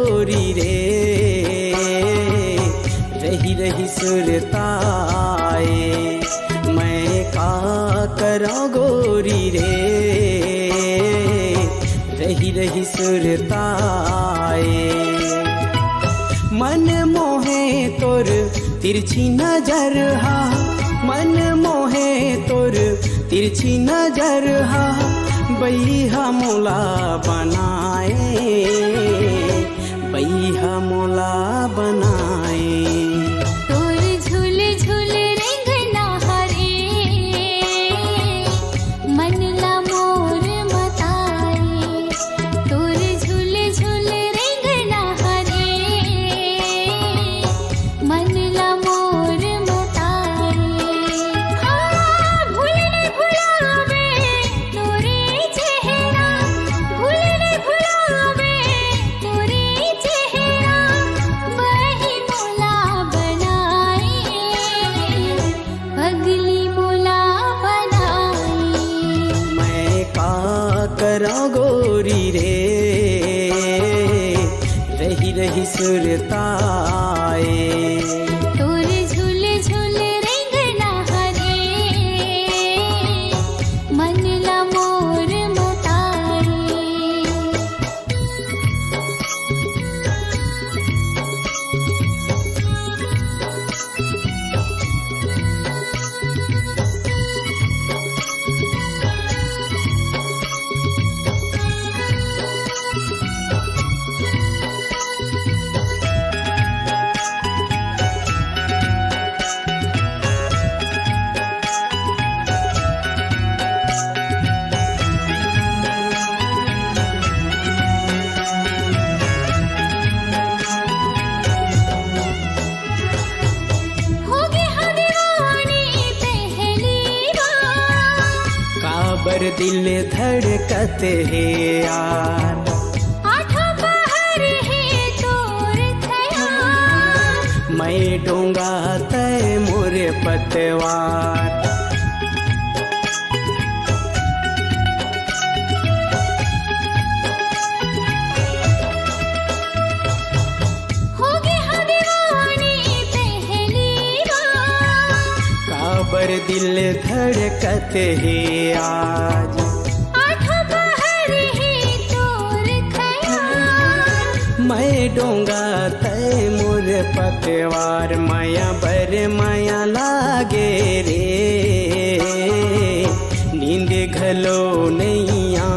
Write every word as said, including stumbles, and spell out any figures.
गोरी रे, रही रही सुरताए, मैं का करा गोरी रे, रही रही सुरताए। मन मोहे तोर तिरछी नजर हा, मन मोहे तोर तिरछी नजर हा, बइहा मोला बनाए, बइहा मोला बनाए। तोर झुल झुल रेंगना हरे, मन ला मोर मताए। तोर झुल झुल रेंगना हरे, मन ला मोर मताए। हाँ, भूल नइ भुलावे तोरे चेहरा, भूल नइ भुलावे तोरे चेहरा, बही मोला बनाए, पगली मोला बनाए। मैं का करा गोरी रे, रही रही सुरताए। तोर झुल झुल रेंगना हरे, मन ला मोर मताए। होगे हा दीवानी पहली बार। काबर दिल धड़कत हे यार। आठों पहर हे तोर ख्याल। मैं डोंगा तय मोर पतवार। होगे हा दीवानी पहली बार। काबर दिल धड़कत हे आज। आठों पहर हे तोर ख्याल। मैं डोंगा तय मोर पतवार, मया बर मया लागे रे, नींद घलो नइया